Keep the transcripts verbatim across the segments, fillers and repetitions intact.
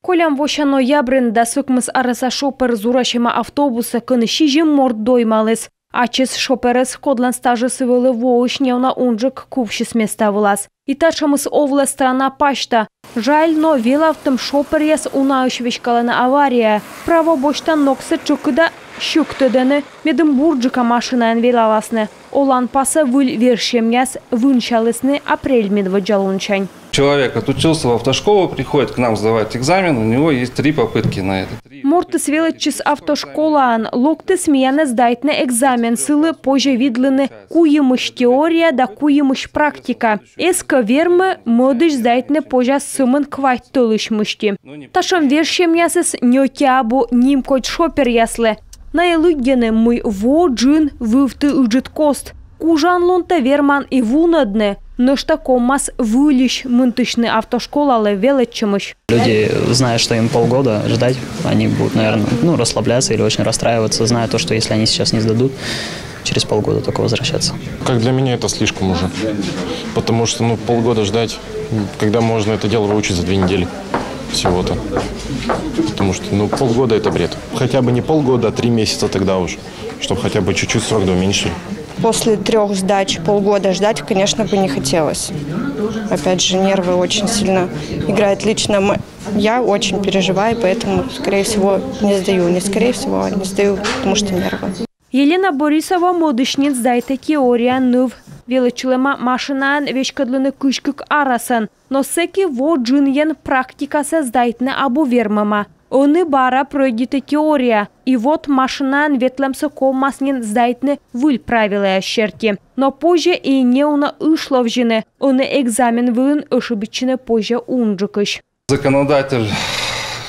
Колян вося ноябрын дас ӧкмыс арӧса шофёр зурасьӧма автобусӧ, кӧні сизим морт доймаліс. Ачыс шофёрӧс, кодлӧн стажыс вӧлі воысь неуна унджык, кувсис места вылас. И татшӧмыс овлӧ страна пасьта. Жаль, но велавтӧм шофёръяс унаысь веськалӧны аварияӧ. Право босьтан ногсӧ тшӧкыда сьӧктӧдӧны, медым бурджыка машинаӧн велаласны. Оланпасӧ выль верстьӧмъяс вынсялісны апрель медводдза лунсянь. Человек отучился в автошколу, приходит к нам сдавать экзамен, у него есть три попытки на это. Мортыс велӧдчис автошколаын, локтіс миянӧ сдайтны экзамен, сылы позьӧ видлыны куимысь теория да куимысь практика. Эз кӧ вермы, мӧдысь сдайтны позяс сӧмын квайт тӧлысь мысти. Татшӧм верстьӧмъясыс ньӧти абу нимкодь шофёръяслы. Найӧ лыддьӧны, мый во джын вывті ыджыд кост. Кужанлунтӧ верман и вунӧдны, нӧшта ковмас выльысь мынтысьны автошколалы велӧдчӧмысь. Люди, зная, что им полгода ждать, они будут, наверное, ну, расслабляться или очень расстраиваться, зная то, что если они сейчас не сдадут, через полгода только возвращаться. Как для меня это слишком уже. Потому что, ну, полгода ждать, когда можно это дело выучить за две недели всего-то. Потому что, ну, полгода — это бред. Хотя бы не полгода, а три месяца тогда уж, чтобы хотя бы чуть-чуть срок-то уменьшили. После трех сдач полгода ждать, конечно, бы не хотелось. Опять же, нервы очень сильно играют. Лично м-, я очень переживаю, поэтому, скорее всего, не сдаю. Не скорее всего, а не сдаю, потому что нервы. Елена Борисова мӧдысь нин сдайтӧ теорияӧн ныв. Велӧдчылӧма машинаӧн веськӧдлыны кызь кык арӧсӧн. Но сэки во джынйӧн практикасӧ сдайтны абу вермӧма. Ӧні бара пройдиті теория. И вот машинаӧн ветлӧмсӧ ковмас нин сдайтны выль правилаяс серти. Но позьӧ и неуна ышловзьыны. Ӧні экзамен вылын ӧшибитчыны позьӧ унджыкысь. Законодатель,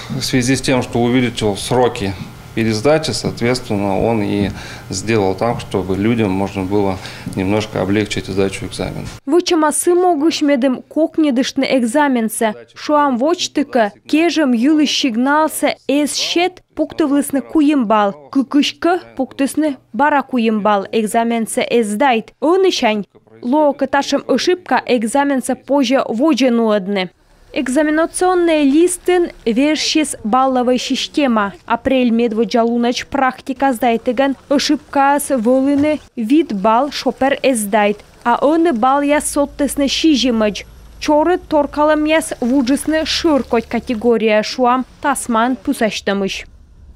в связи с тем, что увеличил сроки пересдачи, соответственно, он и сделал так, чтобы людям можно было немножко облегчить сдачу экзамена. Вӧчӧма сы могысь, медым кокньӧдыштны экзаменсӧ. Шуам, водзті кӧ, кежӧм йылысь сигналсӧ эз сет, пуктывлісны куим балл, кыкысь кӧ, пуктісны бара куим балл, экзаменсӧ эз сдайт. Ӧнісянь, лоӧ кӧ татшӧм ӧшибка, экзаменсӧ позьӧ водзӧ нуӧдны. Экзаменационнӧй листын вежсис баллӧвӧй система. Апрель медводдза лунӧдз практика сдайтігӧн ӧшибкаыс вӧліны вит балл, шофёр эз сдайт. А ӧні баллъяс содтісны сизимӧдз. Чорыд торкалӧмъяс вуджисны шӧркодь категорияӧ, шуам, тасмаӧн пысасьтӧмысь.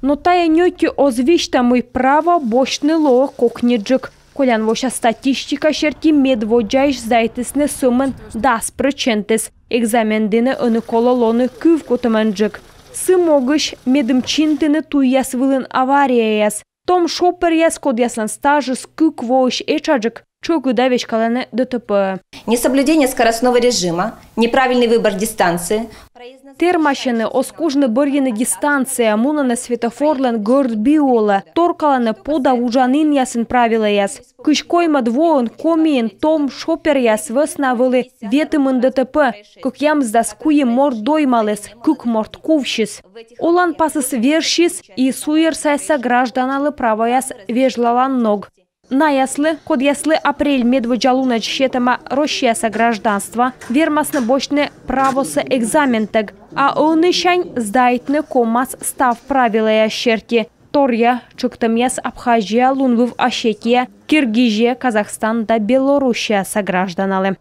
Но тайӧ ньӧти оз висьтав, мый право босьтны лоӧ кокньыдджык. Колян вося статистика серти медводдзаысь сдайтісны сӧмын дас прӧчентыс. Экзамен дінӧ ӧні колӧ лоны кывкутӧмӧнджык. Сы могысь, медым чинтыны туйяс вылын аварияяс. Том шофёръяс, кодъяслӧн стажыс кык воысь этшаджык, тшӧкыда веськалӧны ДТП-ӧ. Несоблюдение скоростного режима, неправильный выбор дистанции. Тэрмасьӧны, оз кужны бӧрйыны дистанция, мунӧны светофорлӧн гӧрд би улӧ, торкалӧны подав уджанінъясын правилӧяс. Кызь коймӧд воын Комиын том шофёръяс вӧсна вӧлі ветымын ДТП, кӧкъямысдас куим морт доймаліс, кык морт кувсис. Оланпасыс вежсис и суйӧрсайса гражданалы правояс вежлалан ног. Наяслы, кодъяслы апрель медводдза лунӧдз сетӧма Россияса гражданство, вермасны босьтны правосӧ экзаментӧг. А ӧнісянь сдайтны ковмас став правилӧяс серти. Торъя тшӧктӧмъяс Абхазия, Лунвыв Осетия, Киргизия, Казахстан да Белоруссияса гражданалы.